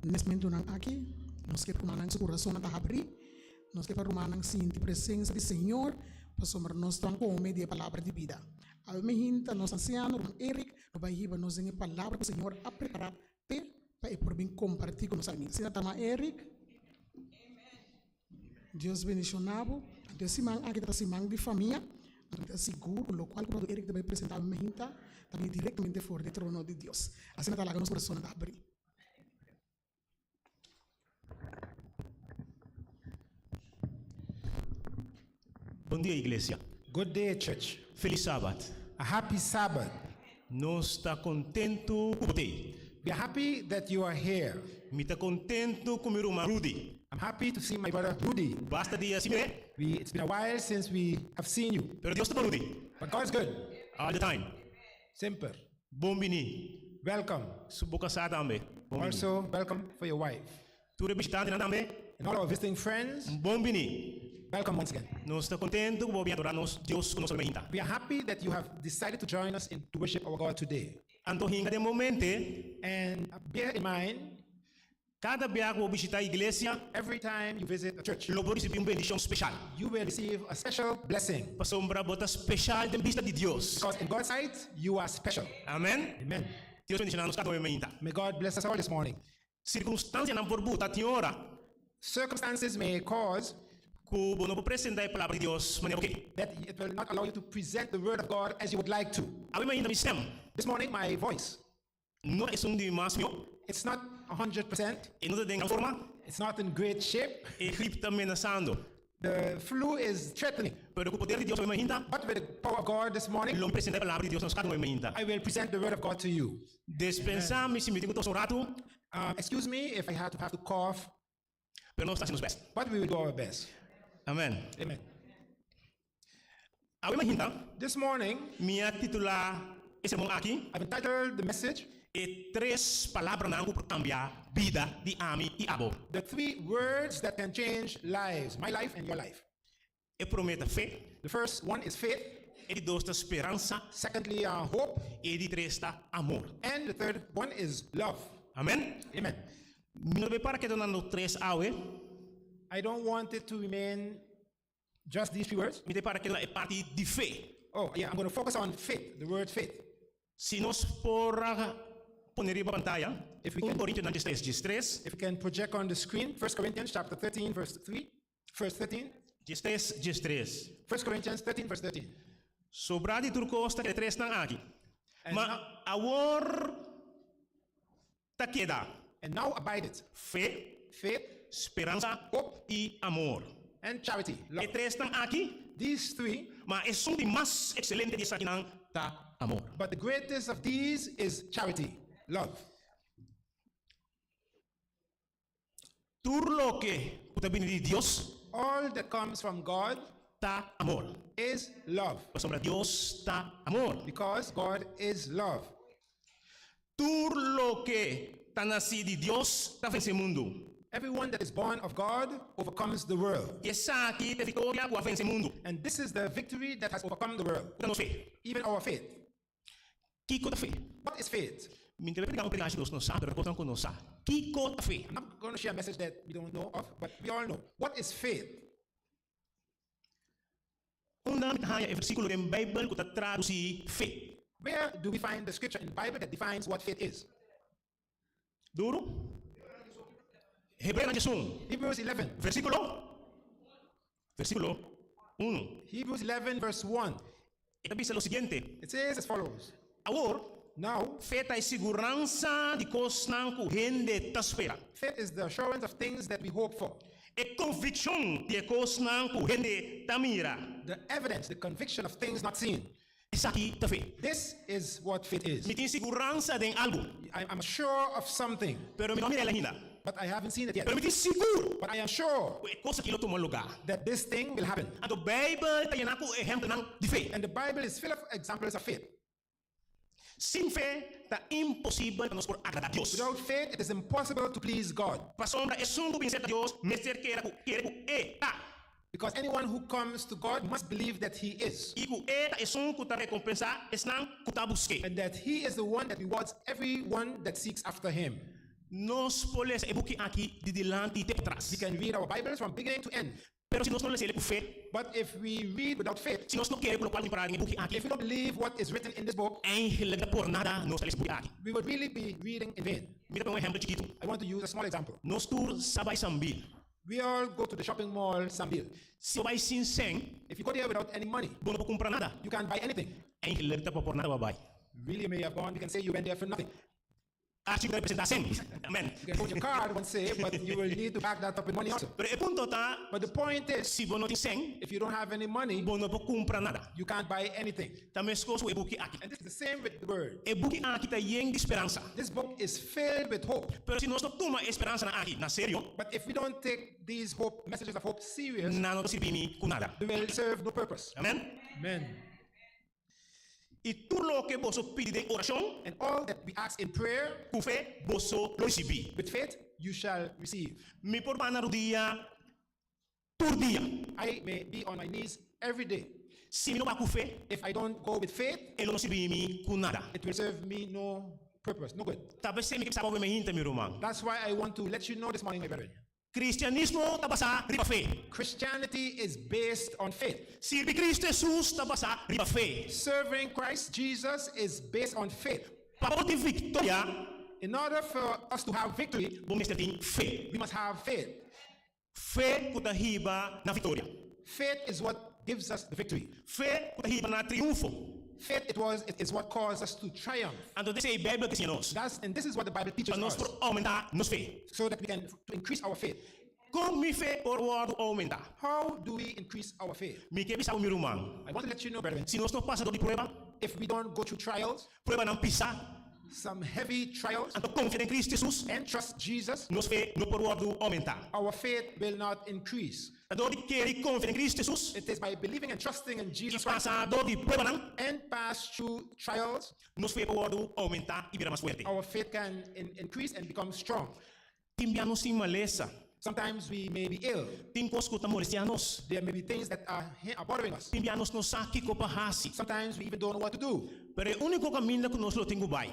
Nes momentonan aki nos ke rumannan su kurason ta habrí, nos ke pa rumannan sinti presensia di Señor pasobra nos ta kome di e palabra di bida. Awe mi hinta nos ansiano ruman Eric lo bai hiba nos den e palabra ku Señor a prepará p'e pa e por bin kompartí ku nos ami. Asina ta ma Eric? Dios bendishoná bo. Anto e siman aki ta siman di famia. Anto mi ta sigur ku lokual ku Brother Eric ta bai presentá awe mainta ta bini direktamente for di e trono di Dios. Asina ta laga nos kurason ta abrí. Bon dia iglesia. Good day church. Felis Sabat. A happy Sabbath. Nos ta kontentu ku bo t'ei. We are happy that you are here. Mi ta kontentu ku mi ruman Rudy. I'm happy to see my brother Rudy. Basta dia sin mir'é. We it's been a while since we have seen you. Pero Dios ta bon Rudy. But God is good. All the time. Semper. Bon bini. Welcome. Su bo kasá tambe. Bon bini. Also welcome for your wife. Tur e bishitantenan tambe. And all our visiting friends, Bon bini. welcome once again. Nos ta kontentu ku bo a bin adorá nos Dios ku nos awe mainta. We are happy that you have decided to join us in to worship our God today. Anto hinka den bo mente, And bear in mind, kada bia ku bo bishitá iglesia, every time you visit a church, lo bo risibí un bendishon speshal. you will receive a special blessing. Pasobra bo ta speshal den bista di Dios. Because in God's sight, you are special. Amèn. Amen. Dios bendishoná nos kada awe mainta. May God bless us all this morning. Sirkunstansianan por buta tin ora Circumstances may cause ku bo no por presentá e Palabra di Dios manera bo ke. that it will not allow you to present the word of God as you would like to. Awe mainta mi stem This morning, my voice, no ta esun di mas mihó, it's not 100%, e no ta den gran forma, it's not in great shape. e grip ta menasando. The flu is threatening. Pero ku poder di Dios awe mainta, But with the power of God this morning, lo mi presentá e Palabra di Dios na nos kada awe mainta. I will present the word of God to you. Dispensá mi si mi tin ku tosa un ratu, Excuse me if I had to have to cough, pero nos ta hasi nos bèst. but we will do our best. Amèn. Amen. Awe mainta, This morning, mi a titulá e sermon aki, I've entitled the message, E Tres Palabranan Ku Por Kambia Bida di Ami i Abo. The Three Words That Can Change Lives, My Life and Your Life. E promé ta fe. The first one is faith. E di dos ta speransa. Secondly, hope. E di tres ta amor. And the third one is love. Amen. Amen. Mi no ta bay para keda na no tres awe. I don't want it to remain just these three words. Mi ta para keda na e parti di fe. Oh, yeah, I'm going to focus on faith, the word faith. Si nos por a pone riba pantaya, If we 1 can- Corintionan diestres, diestres. If we can project on the screen, 1 Corinthians chapter 13, verse 3, verse 13. Diestres, diestres. 1 Corinthians 13, verse 13. Sobrá di tur kos ta keda e tresnan aki. And Ma now- awor ta keda. And now abideth. Fe. Faith. Speransa. Hope. I amor. And charity, love. E tresnan aki. These three. Ma esun di mas ekselente di esakinan ta amor. But the greatest of these is charity, love. Tur loke ku ta bini di Dios. All that comes from God. Ta amor. Is love. Pasobra Dios ta amor. Because God is love. Tur loke ta nasí di Dios ta vense mundu. Everyone that is born of God overcomes the world. I esaki ta e viktoria ku a vense mundu. And this is the victory that has overcome the world. Ku ta nos fe. Even our faith. Kiko ta fe? What is faith? Mi ta prediká un prediká ku nos no sa, pero kosnan ku nos sa. Kiko ta fe? I'm not going to share a message that we don't know of, but we all know. What is faith? Unda mi ta haña e versíkulo den Beibel ku ta tradusí fe? Where do we find the scripture in the Bible that defines what faith is? Duru? Hebreonan diesun. Hebrews 11. Versíkulo? Versíkulo unu. Hebrews 11 verse 1. E ta bisa lo siguiente. It says as follows. Awor, Now, fe ta e siguransa di kosnan ku hende ta spera. Faith is the assurance of things that we hope for. E konvikshon di e kosnan ku hende ta mira. The evidence, the conviction of things not seen. Esaki ta fe. This is what faith is. Mi tin siguransa den algu. I am sure of something. Pero mi no a mira el ainda. But I haven't seen it yet. Pero mi tin sigur. But I am sure. Ku e kos aki lo tuma lugá. That this thing will happen. Anto Beibel ta yená ku ehèmpelnan di fe. And the Bible is full of examples of faith. Sin fe ta imposibel pa nos por agradá Dios. Without faith it is impossible to please God. Pasobra esun ku bin serka Dios mester kere ku kere ku E ta. Because anyone who comes to God must believe that He is. I ku E ta esun ku ta rekompensá esnan ku ta busk'é. And that He is the one that rewards everyone that seeks after Him. Nos por lesa e buki aki di dilanti te patras. We can read our Bibles from beginning to end. Pero si nos no les'é ku fe. But if we read without faith. Si nos no kere ku lokual tin pará den e buki aki. If we don't believe what is written in this book. Eigenlijk ta por nada nos ta lesa e buki aki. We would really be reading in vain. Mi ta pone un ehèmpel chikitu. I want to use a small example. Nos tur sa bai Sambil. We all go to the shopping mall Sambil. Si bo bai sin sèn. If you go there without any money. Bo no por kumpra nada. You can't buy anything. Eigenlijk ta por nada bo a bai. Really you may have gone, we can say you went there for nothing. Archi ku ta representá sèn. Amen. You can put your card, one say, but you will need to back that up with money also. Pero e punto ta. But the point is. Si bo no tin sèn. If you don't have any money. Bo no por kumpra nada. You can't buy anything. Ta meskos ku e buki aki. And this is the same with the word. E buki aki ta yen di speransa. This book is filled with hope. Pero si nos no tuma e speransanan aki na serio. But if we don't take these hope, messages of hope serious. Nan no ta sirbi mi ku nada. They will serve no purpose. Amen. Amen. I tur loke boso pidi den orashon. And all that we ask in prayer. Ku fe boso lo risibí. With faith you shall receive. Mi por ba na rudia tur dia. I may be on my knees every day. Si mi no ba ku fe. If I don't go with faith. E lo no sirbi mi ku nada. It will serve me no purpose, no good. Ta p'esei mi ke bisa bo mi hinta, mi ruman. That's why I want to let you know this morning, my brethren. Kristianismo ta basá riba fe. Christianity is based on faith. Sirbi Kristu Hesus ta basá riba fe. Serving Christ Jesus is based on faith. Pa bo tin viktoria. In order for us to have victory. Bo mester tin fe. We must have faith. Fe ku ta hiba na viktoria. Faith is what gives us the victory. Fe ku ta hiba na triunfo. Faith it was it is what caused us to triumph. Anto esei Beibel ta siña nos. That's and this is what the Bible teaches Pa nos us. por oumentá nos fe. So that we can to increase our faith. Kon mi fe por wòrdu oumentá? How do we increase our faith? Mi ke bisa bo mi ruman. I want to let you know, brethren. Si nos no pasa dor di prueba. If we don't go through trials. Pruebanan pisá. Some heavy trials. Anto konfia den Kristu Hesus. And trust Jesus. Nos fe no por wòrdu oumentá. Our faith will not increase. Ta dor di kere i konfia den Kristu Hesus. It is by believing and trusting in Jesus I Christ. pasa dor di pruebanan. And pass through trials. Nos fe por wòrdu oumentá i bira mas fuerte. Our faith can increase and become strong. Tin bia nos tin malesa. Sometimes we may be ill. Tin kos ku ta molestiá nos. There may be things that are are bothering us. Tin bia nos no sa kiko pa hasi. Sometimes we even don't know what to do. Pero e úniko kaminda ku nos lo tin ku bai.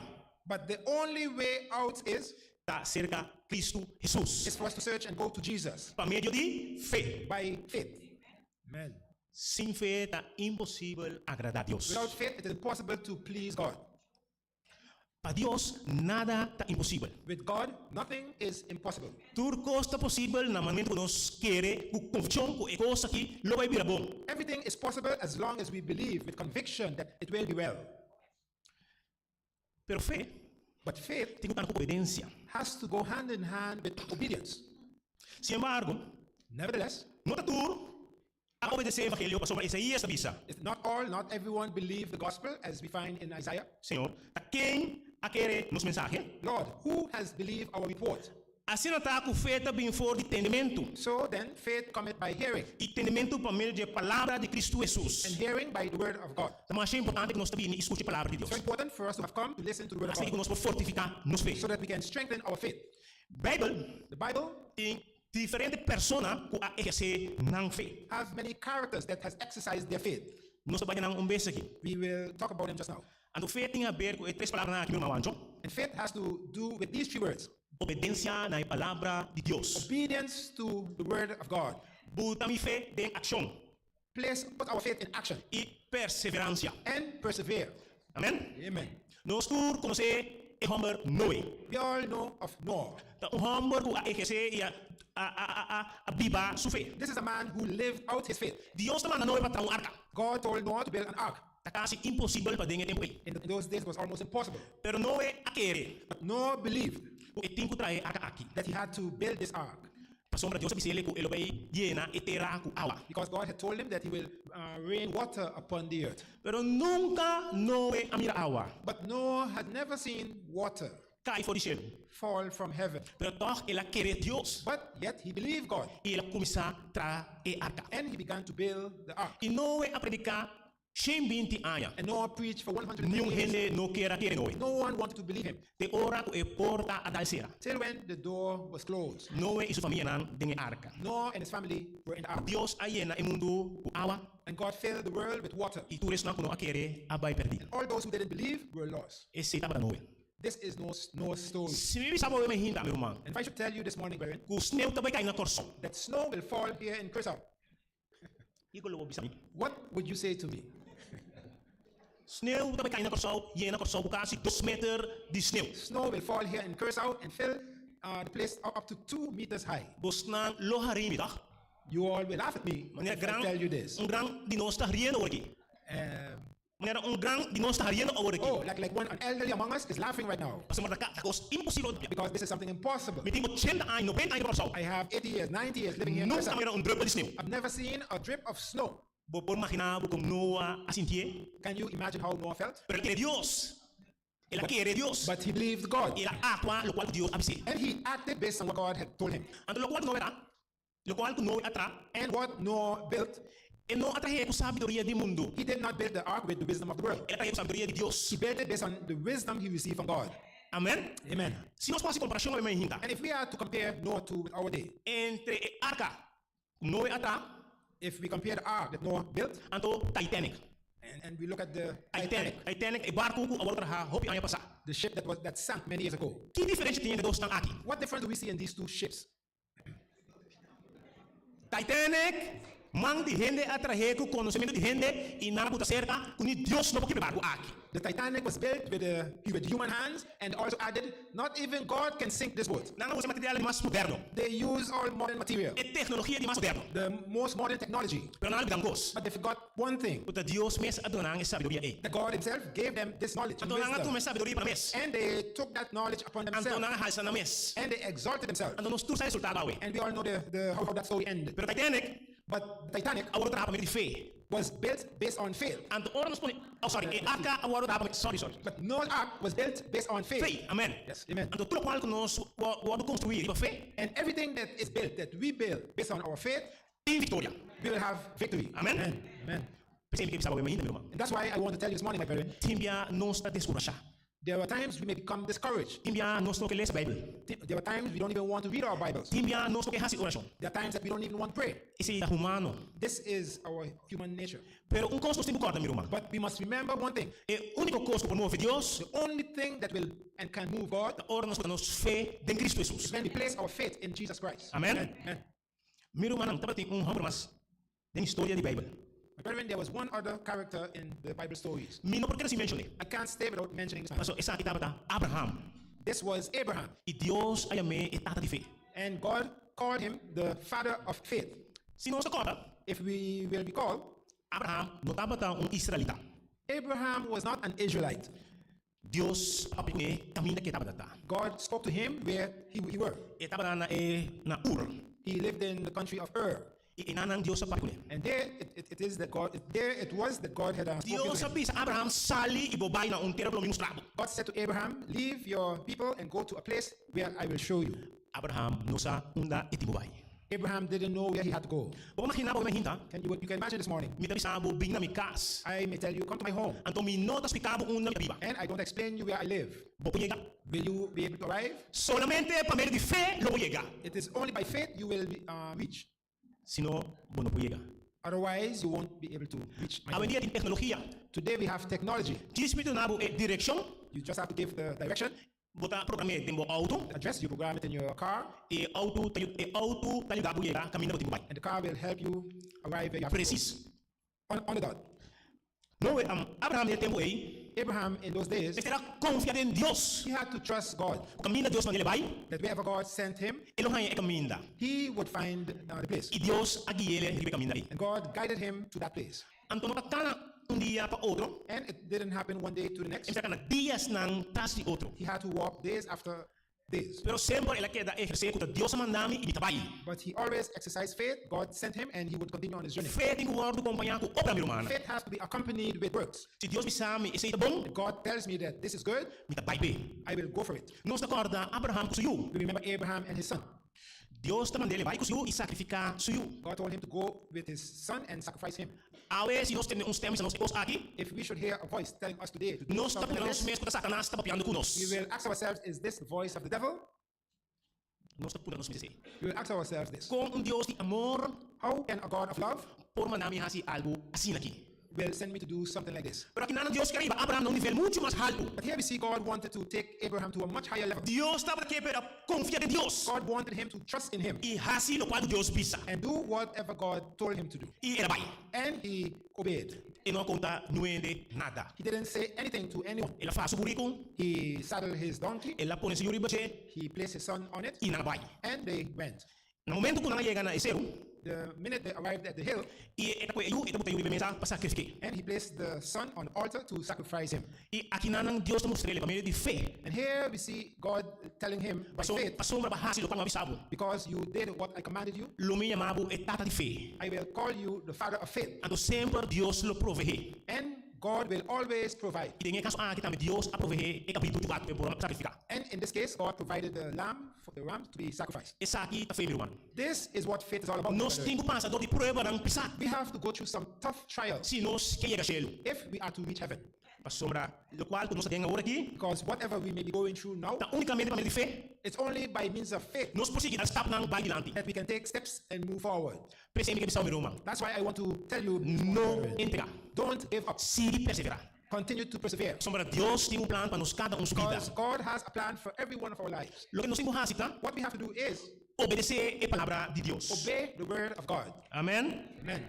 But the only way out is. Ta serka Kristu Hesus. Is for us to search and go to Jesus. Pa medio di fe. By faith. Amen. Sin fe ta imposibel agradá Dios. Without faith it is impossible to please God. Pa Dios nada ta imposibel. With God nothing is impossible. Tur kos ta posibel na momento ku nos kere ku konvikshon ku e kos aki lo bai bira bon. Everything is possible as long as we believe with conviction that it will be well. Pero fe But faith tin ku kana ku obedensia. has to go hand in hand with obedience. Sin embargo, Nevertheless, no ta tur a obedesé e evangelio pasobra Isaías ta bisa. It's not all, not everyone believed the gospel as we find in Isaiah. Señor, ta ken a kere nos mensahe? Lord, who has believed our report? Asina ta ku fe ta bin for di tendementu. So then, faith cometh by hearing. I tendementu pa medio di e palabra di Kristu Hesus. And hearing by the word of God. Ta masha importante ku nos ta bini i skucha e palabra di Dios. So important for us to have come to listen to the word of Asina God. ku nos por fortifiká nos fe. So that we can strengthen our faith. Beibel The Bible tin diferente persona ku a ehersé nan fe. Have many characters that has exercised their faith. Nos ta bai nan un bes aki. We will talk about them just now. Anto fe tin haber ku e tres palabranan aki, mi ruman Wancho. And faith has to do with these three words. Obedensia na e palabra di Dios. Obedience to the word of God. Buta mi fe den akshon. Place, put our faith in action. I perseveransia. And persevere. Amen. Amen. Nos tur konosé e hòmber Noe. We all know of Noah. Ta un hòmber ku a ehersé i a a a a biba su fe. This is a man who lived out his faith. Dios ta manda Noe pa traha un arka. God told Noah to build an ark. Ta kasi imposibel pa den e tempu ei. In those days it was almost impossible. Pero Noe a kere. But Noah believed. Ku e tin ku traha e arka aki. That he had to build this ark. Pasobra Dios a bis'é ku e lo bai yena e tera ku awa. Because God had told him that he will rain water upon the earth. Pero nunka Noe a mira awa. But Noah had never seen water. Kai for di shelu. Fall from heaven. Pero tòg el a kere Dios. But yet he believed God. I el a kuminsá traha e arka. And he began to build the ark. I Noe a prediká 120 aña. And Noah preached for 120 Niun years. hende no kier a kere Noe. No one wanted to believe him. Te ora ku e porta a dal sera. Till when the door was closed. Noe i su famianan den e arka. Noah and his family were in the ark. Dios a yena e mundu ku awa. And God filled the world with water. I tur esnan ku no a kere a bai pèrdí. And all those who didn't believe were lost. Esei tabata Noe. This is Noah's, Noah's story. Si mi bisa bo e hinda, mi ruman. And if I should tell you this morning, brethren. Ku sneu ta bai kai na Kòrsou. That snow will fall here in Curaçao. Kiko lo bo bisa mi? What would you say to me? Sneu ta bai kai na Kòrsou, yena Kòrsou ku kasi dos meter di sneu. Snow will fall here in Curaçao and fill the place up to two meters high. Bosnan lo hari mi, tòg? You all will laugh at me Manera if I gran, tell you this. un gran di nos ta riendo awor aki. Manera un gran di nos ta hariendo awor aki. Oh, like, like one an elderly among us is laughing right now. Pasobra ta kos imposibel. Because this is something impossible. Mi tin ochenta aña, nobenta aña pa Kòrsou. I have 80 years, 90 years living here in Nunka Curaçao. mira un drùpel di sneu. I've never seen a drip of snow. Bo por maginá bo kon Noa a sintié? Can you imagine how Noah felt? Pero el a kere Dios. El a kere Dios. But he believed God. I el a aktua lokual ku Dios a bis'é. And he acted based on what God had told him. Anto lokual ku Noe ta, lokual ku Noe a traha. And what Noah built. E no a trah'é ku sabiduria di mundu. He did not build the ark with the wisdom of the world. El a trah'é ku sabiduria di Dios. He built it based on the wisdom he received from God. Amen. Amen. Si nos por hasi komparashon awe mainta. And if we are to compare Noah to with our day. Entre e arka ku Noe a traha. If we compare the ark that Noah built. Anto Titanic. And we look at the Titanic. Titanic, e barku ku a wòrdu traha hopi aña pasá. The ship that was that sank many years ago. Ki diferensha tin entre e dosnan aki? What difference do we see in these two ships? Titanic, Man di hende a trah'é ku konosementu di hende i nan a buta serka ku ni Dios no por kibra e barku aki. The Titanic was built with the with human hands and also added, Not even God can sink this boat. Nan a usa material di mas moderno. They used all modern material. E teknologia di mas moderno. The most modern technology. Pero nan a lubidá un kos. But they forgot one thing. Ku ta Dios mes a duna nan e sabiduria ei. That God himself gave them this knowledge and Anto nan a wisdom. tuma e sabiduria pa nan mes. And they took that knowledge upon Anto themselves. nan a halsa nan mes. And they exalted themselves. Anto nos tur sa e resultado awe. And we all know the the how that story ended. Pero Titanic. But the Titanic. A wòrdu traha pa medio di fe. Was built based on faith. Anto ora nos pone, oh sorry, e arka a wòrdu traha pa medio, sorry, sorry. But Noah's ark was built based on faith. Fe, amen. Yes, amen. Anto tur lokual ku nos wòrdu konstruí riba fe. And everything that is built, that we build based on our faith. Tin viktoria. We will have victory. Amen. Amen. Amen. P'esei mi ke bisa bo mainta, mi ruman. And that's why I want to tell you this morning, my brethren. Tin bia nos ta deskurashá. There are times we may become discouraged. Tin bia nos no ke lesa Beibel. There are times we don't even want to read our Bibles. Tin bia nos no ke hasi orashon. There are times that we don't even want to pray. Esei ta humano. This is our human nature. Pero un kos nos tin ku kòrda, mi ruman. But we must remember one thing. E úniko kos ku por move Dios. The only thing that will and can move God. Ta ora nos pone nos fe den Kristu Hesus. Is when we place our faith in Jesus Christ. Amen. Amen. Mi rumannan, tabatin un hòmber mas den historia di Beibel. My brethren, there was one other character in the Bible stories. Mi no por keda sin menshon'é. I can't stay without mentioning this man. Pasobra esaki tabata Abraham. This was Abraham. I Dios a yam'é e tata di fe. And God called him the father of faith. Si nos ta kòrda. If we will recall. Abraham no tabata un israelita. Abraham was not an Israelite. Dios a papia ku e kaminda ku e tabata ta. God spoke to him where he he were. E tabata na e na Ur. He lived in the country of Ur. I enanan Dios a papia kuné. And there it it it is that God there it was that God had spoken to Dios a him. bisa Abraham, Sali i bo bai na un tera ku lo mi mustra bo. God said to Abraham, Leave your people and go to a place where I will show you. Abraham no sa unda e tin bo bai. Abraham didn't know where he had to go. Bo por imaginá bo mi hinta? Can you you can imagine this morning? Mi ta bisa bo bin na mi kas. I may tell you, come to my home. Anto mi no ta splika bo unda mi ta biba. And I don't explain you where I live. Bo por yega? Will you be able to arrive? Solamente pa medio di fe lo bo yega. It is only by faith you will be reach. Sino bo no por yega. Otherwise you won't be able to reach my home. Awendia tin teknologia. Today we have technology. Djis mi duna bo e direkshon. You just have to give the direction. Bo ta program'é den bo outo. The address, you program it in your car. E outo ta e outo ta yuda bo yega kaminda bo tin ku bai. And the car will help you arrive where you have to go. Presis. On on the dot. Noe, Abraham den e tempu ei. Abraham in those days. Mester a konfia den Dios. He had to trust God. Ku kaminda Dios mand'é bai. That wherever God sent him. E lo haña e kaminda. He would find the place. I Dios a gui'é riba e kaminda ei. And God guided him to that place. Anto no ta kana un dia pa otro. And it didn't happen one day to the next. E mester a kana diasnan tras di otro. He had to walk days after days. Pero semper el a keda ehersé ku ta Dios a manda mi i mi ta bai. But he always exercised faith, God sent him and he would continue on his journey. Fe tin ku wòrdu kompañá ku obra, mi rumannan. Faith has to be accompanied with works. Si Dios bisa mi esei ta bon. If God tells me that this is good. Mi ta bai p'e. I will go for it. Nos ta kòrda Abraham ku su yu. We remember Abraham and his son. Dios ta mand'é bai ku su yu i sakrifiká su yu. God told him to go with his son and sacrifice him. Awe, si nos tende un stem bisa nos e kos aki. If we should hear a voice telling us today to do Nos ta something puntra like nos this. mes ku ta Satanas ta papiando ku nos. We will ask ourselves, is this the voice of the devil? Nos ta puntra nos mes esei. We will ask ourselves this. Kon un Dios di amor. How can a God of love. Por manda mi hasi algu asina aki? Will send me to do something like this. Pero akinan Dios kier a hiba Abraham na un nivel muchu mas haltu. But here we see God wanted to take Abraham to a much higher level. Dios tabata ke p'e a konfia den Dios. God wanted him to trust in him. I hasi lokual ku Dios bisa. And do whatever God told him to do. I el a bai. And he obeyed. E no a konta nuende nada. He didn't say anything to anyone. El a faha su buriku. He saddled his donkey. El a pone su yu riba dje. He placed his son on it. I nan a bai. And they went. Na momento ku nan a yega na e seru. The minute they arrived at the hill. I e ta kohe e yu i ta buta e yu riba e mesa pa sakrifik'é. And he placed the son on the altar to sacrifice him. I akinanan Dios ta mustr'é pa medio di fe. And here we see God telling him by faith. Pasobra bo a hasi lokual mi a bisa bo. Because you did what I commanded you. Lo mi yama bo e tata di fe. I will call you the father of faith. Anto semper Dios lo proveé. And. God will always provide. I den e kaso aki tambe Dios a proveé e kabritu chubatu pa e por a sakrifiká. And in this case, God provided the lamb for the ram to be sacrificed. Esaki ta fe, mi ruman. This is what faith is all about, my Nos brethren. tin ku pasa dor di pruebanan pisá. We have to go through some tough trials. Si nos ke yega shelu. If we are to reach heaven. Pasobra lokual ku nos ta den awor aki. Because whatever we may be going through now. Ta únikamente pa medio di fe. It's only by means of faith. Nos por sigui dal stapnan bai dilanti. That we can take steps and move forward. P'esei mi ke bisa bo mi ruman. That's why I want to tell you this morning, No brethren. entregá. Don't give up. Sigui perseverá. Continue to persevere. Pasobra Dios tin un plan pa nos kada un su bida. Because God has a plan for every one of our lives. Loke nos tin ku hasi ta. What we have to do is. Obedesé e palabra di Dios. Obey the word of God. Amen. Amen.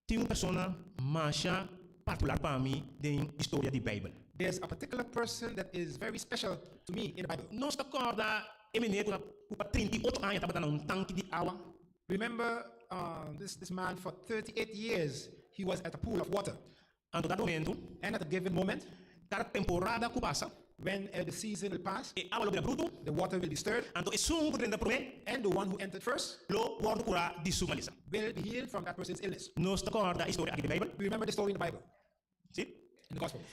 Tin un persona masha partikular pa mi den historia di Beibel. There's a particular person that is very special to me in the Bible. Nos ta kòrda e meneer ku ta ku pa 38 aña tabata na un tanki di awa? Remember this this man for 38 years he was at a pool of water. Anto dado momento. And at a given moment. Kada temporada ku pasa. When the season will pass. E awa lo bira brutu. The water will be stirred. Anto esun ku drenta promé. And the one who entered first. Lo wòrdu kurá di su malesa. Will be healed from that person's illness. Nos ta kòrda e storia aki den Beibel? We remember the story in the Bible. Sí. In the Gospels.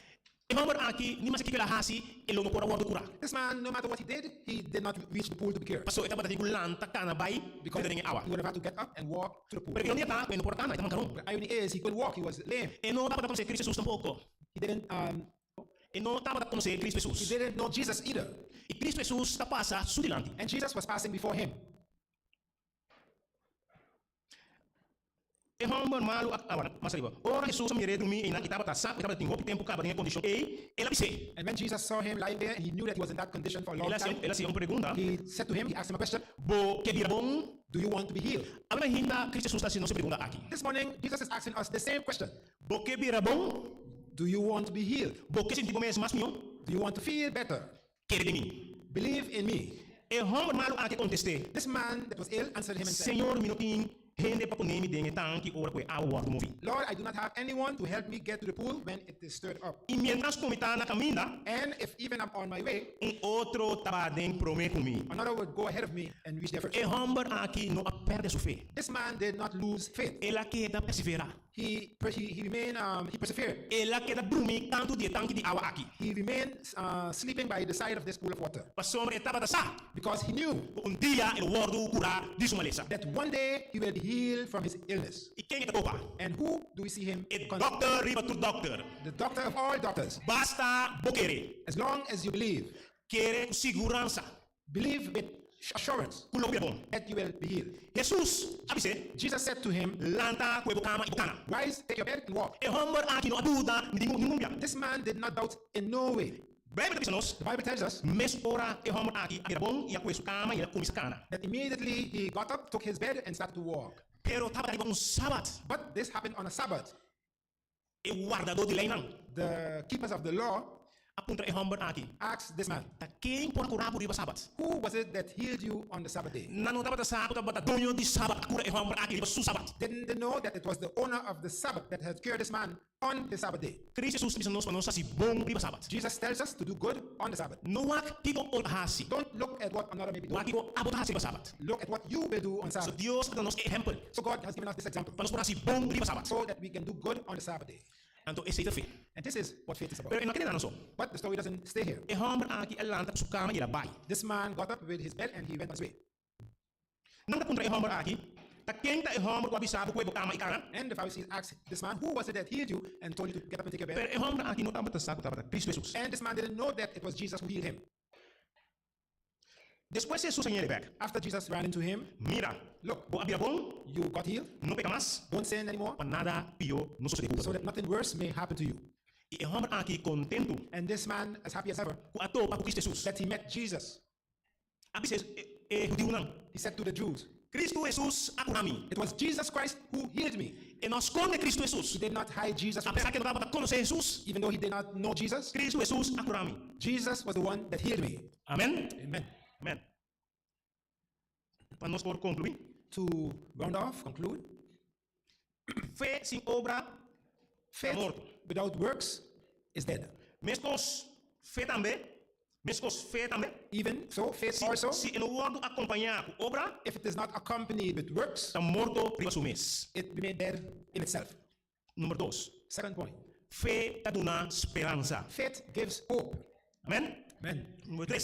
E hòmber aki, ni maske kiko el a hasi, e lo no por a wòrdu kurá. This man, no matter what he did, he did not reach the pool to be cured. Pasobra e tabata tin ku lanta kana bai Because den e awa. he would have had to get up and walk to the pool. Pero ironia ta ku e no por a kana, e ta mankaron. The irony is, he couldn't walk, he was lame. E no tabata konosé Cristo Hesus tampoko. He didn't um. E no tabata konosé Cristo He Hesus. didn't know Jesus either. I Cristo Hesus ta pasa su dilanti. And Jesus was passing before him. E hòmber malu a kaba mas ariba. Ora Hesus a mir'é drumí einan i tabata sa ku e tabatin hopi tempu kaba den e kondishon ei, el a bis'é. And when Jesus saw him lying there and he knew that he was in that condition for a long El a hasi time, el a hasi un pregunta. he said to him, he asked him a question. Bo ke bira bon? Do you want to be healed? Awe mainta Cristo Hesus ta hasi nos e pregunta aki. This morning, Jesus is asking us the same question. Bo ke bira bon? Do you want to be healed? Bo ke sinti bo mes mas mihó? Do you want to feel better? Kere den mi. Believe in me. E hòmber malu aki kontest'é. This man that was ill answered him and said. Señor, mi no tin hende pa pone mi den e tanki ora ku e awa wòrdu moví. Lord, I do not have anyone to help me get to the pool when it is stirred up. I miéntras ku mi ta na kaminda. And if even I'm on my way. Un otro ta den promé ku mi. Another would go ahead of me and reach there first. E hòmber aki no a pèrdè su fe. This man did not lose faith. El a keda perseverá. He he he remained um he persevered. El a keda drumi kantu di e tanki di awa aki. He remained uh sleeping by the side of this pool of water. Pasobra e tabata sa. Because he knew. Ku un dia e lo wòrdu kurá di su malesa. That one day he will be healed from his illness. I ken e ta topa? And who do we see him E dòkter riba tur dòkter. The doctor of all doctors. Basta bo kere. As long as you believe. Kere ku siguransa. Believe with assurance. Ku lo bira bon. That you will be healed. Hesus a bis'é. Jesus said to him. Lanta ku e bo kama i bo kana. Rise, take your bed and walk. E hòmber aki no a duda ningun bia. This man did not doubt in no way. Beibel ta bisa nos. The Bible tells us. Mes ora e hòmber aki a bira bon i a kue su kama i el a kuminsá kana. That immediately he got up, took his bed and started to walk. Pero tabata riba un sabat. But this happened on a Sabbath. E wardadó di leinan. The keepers of the law. A puntra e hòmber aki. Asked this man. Ta ken por a kura bo riba sabat? Who was it that healed you on the Sabbath day? Nan no tabata sa ku tabata doño di sabat a kura e hòmber aki riba su sabat. Didn't they know that it was the owner of the Sabbath that had cured this man on the Sabbath day? Cristo Jesus ta bisa nos pa nos hasi bon riba sabat. Jesus tells us to do good on the Sabbath. No wak kiko otro ta hasi. Don't look at what another may be doing. Wak kiko abo ta hasi riba sabat. Look at what you will do on So Sabbath. Dios a duna nos e ehèmpel. So God has given us this example. Pa nos por hasi bon riba sabat. So that we can do good on the Sabbath day. Anto esei ta fe. And this is what faith is about. Pero e no a keda nan so. But the story doesn't stay here. E hòmber aki a lanta ku su kama i el a bai. This man got up with his bed and he went on his way. Nan ta puntra e hòmber aki, Ta ken ta e hòmber ku a bisa bo ku e bo kama i kana? And the Pharisees asked this man, Who was it that healed you and told you to get up and take your bed? Pero e hòmber aki no tabata sa ku tabata Kristu Hesus. And this man didn't know that it was Jesus who healed him. Despues Hesus a ñere bèk. After Jesus ran into him, Mira, Look, bo a bira bon. You got healed. No peka mas. Don't sin anymore. Pa nada pió no sosodé ku bo. So that nothing worse may happen to you. I e hòmber aki kontentu. And this man, as happy as ever. Ku a topa ku Kristu Hesus. That he met Jesus. A bisa e hudiunan. He said to the Jews. Kristu Hesus a kura mi. It was Jesus Christ who healed me. E no a skonde Kristu Hesus. He did not hide Jesus from Apesar them. ku e no tabata konosé Hesus. Even though he did not know Jesus. Kristu Hesus a kura mi. Jesus was the one that healed me. Amen. Amen. Amen. Pa nos por konkluí. To round off, conclude. Fe sin obra ta Faith morto. without works is dead. Meskos fe tambe, meskos fe tambe. Even so, faith Si, also, si e no wòrdu akompañá ku obra, if it is not accompanied with works, ta morto riba su mes. it remain dead in itself. Number 2. Second point. Fe ta duna speransa. Faith gives hope. Amen. Amen. Number 3.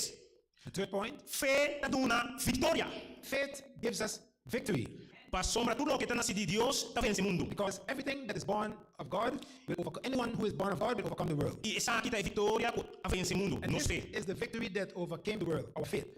The third point. Fe ta duna viktoria. Faith gives us victory. Pasobra tur loke ta nasi di Dios ta vense mundu. Because everything that is born of God will overcome, anyone who is born of God will overcome the world. I esaki ta e viktoria ku a vense mundu, And nos this fe. is the victory that overcame the world, our faith.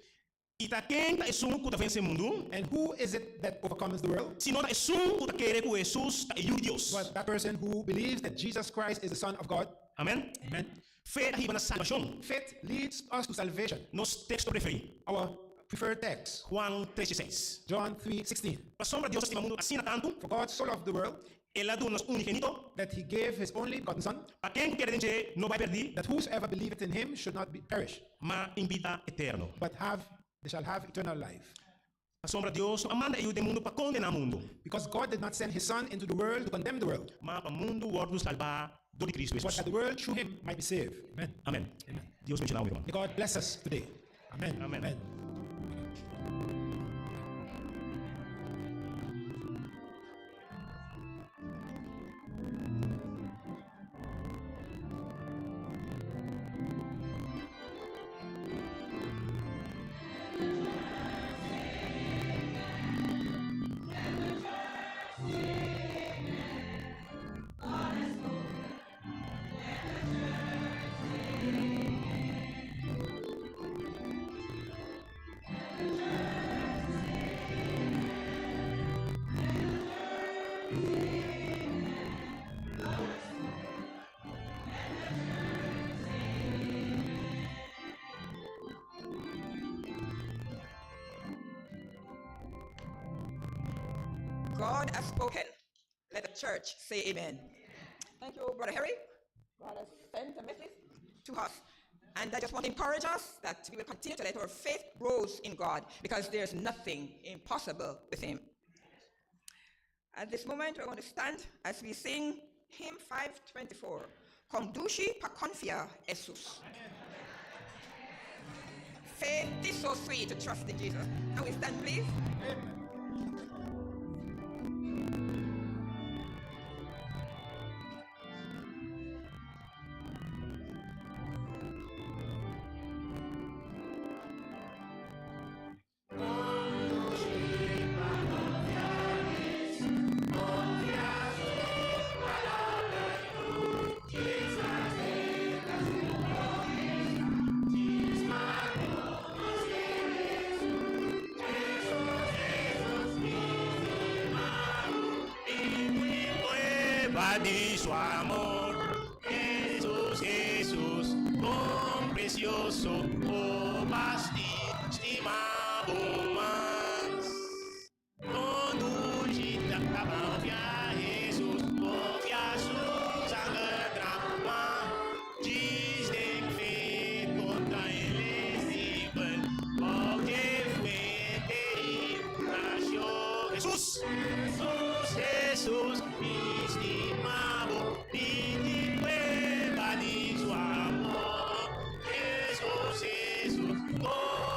I ta ken ta esun ku ta vense mundu? And who is it that overcomes the world? Sino ta esun ku ta kere ku Hesus ta e Yu di Dios. But that person who believes that Jesus Christ is the Son of God. Amen. Amen. Fe ta hiba na salbashon. Faith leads us to salvation. Nos teksto preferí. Our preferred text. Juan 3:16. John 3:16. Pasobra Dios a stima mundu asina tantu. For God so loved the world. El a duna su unigenito. That he gave his only begotten Son. Pa ken ku kere den dje no bai pèrdí. That whosoever believeth in him should not be perish. Ma tin bida eterno. But have, they shall have eternal life. Pasobra Dios no a manda e Yu den mundu pa kondená mundu. Because God did not send his Son into the world to condemn the world. Ma pa mundu wòrdu salbá dor di Kristu But Hesus. that the world through him might be saved. Amen. Amen. Dios benshoná bo, mi ruman. May God bless us today. Amen. Amen. Amen. God has spoken. Let the church say amen. Thank you, Brother Harry. God has sent a message to us. And I just want to encourage us that we will continue to let our faith grow in God, because there's nothing impossible with him. At this moment, we're going to stand as we sing hymn 524, Conduci pa confia Jesus. Faith is so sweet to trust in Jesus. Can we stand, please? Amen. Di su amor, Jesus, Jesus, con precioso, oh basti, estimado más. Conducita, confia Jesus, confia su sangre drama, dizem fe contra el discípulo, porque fuente y nació Jesús, Jesús, Jesús, estimado, pide prueba de su amor. Jesús, Jesús, con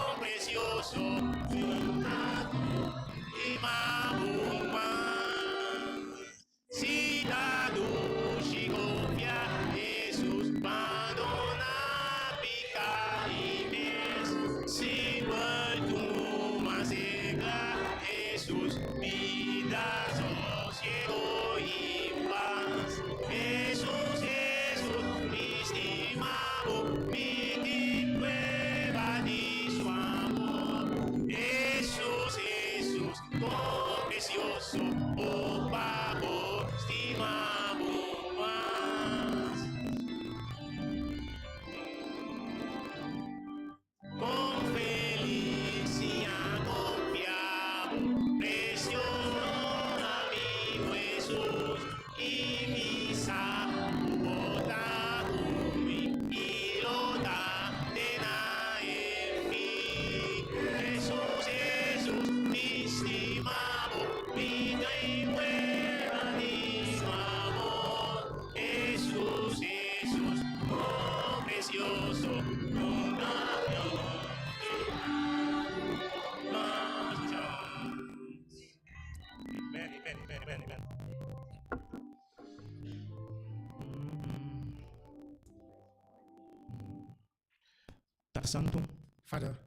Tata Santu, Father,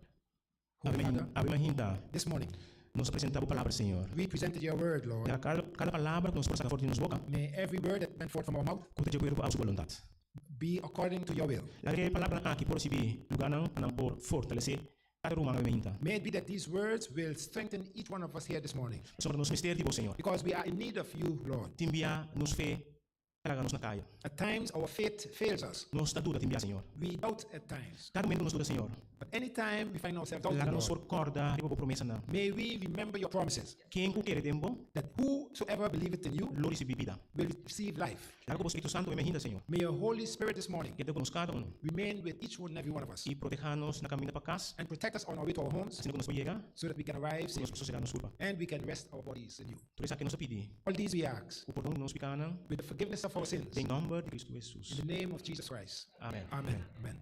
Holy Father, awe mainta, this morning, nos a presentá Bo palabra, Señor. We presented your word, Lord. Laga kada, kada palabra ku nos por saka for di nos boka. May every word that went forth from our mouth. Ku ta di akuerdo ku abo su boluntat. Be according to your will. Laga e palabranan aki por risibí lugánan pa nan por fortalesé kada ruman awe mainta. May it be that these words will strengthen each one of us here this morning. Pasobra nos mester di Bo, Señor. Because we are in need of you, Lord. Tin bia nos fe ta laga nos na kaya. At times our faith fails us. Nos ta duda tin bia, Señor. We doubt at times. Kada momento ku nos duda, Señor. But any time we find ourselves doubting, Laga nos Lord. por kòrda riba bo promesanan. May we remember your promises. Ken ku kere den bo. That whosoever believeth in you. Lo risibí bida. Will receive life. Laga ku bo Spiritu Santu e mehinda, Señor. May your Holy Spirit this morning. Keda ku nos kada unu. Remain with each one and every one of us. I protehá nos na kaminda pa kas. And protect us on our way to our homes. Asina ku nos por yega. So that we can arrive Ku nos safe. por sosegá nos kurpa. And we can rest our bodies in you. Tur esaki nos ta pidi. All these we ask. Ku pordon di nos pikanan. With the forgiveness of our sins. Den nòmber di Kristu Hesus. In the name of Jesus Christ. Amen. Amen. Amen.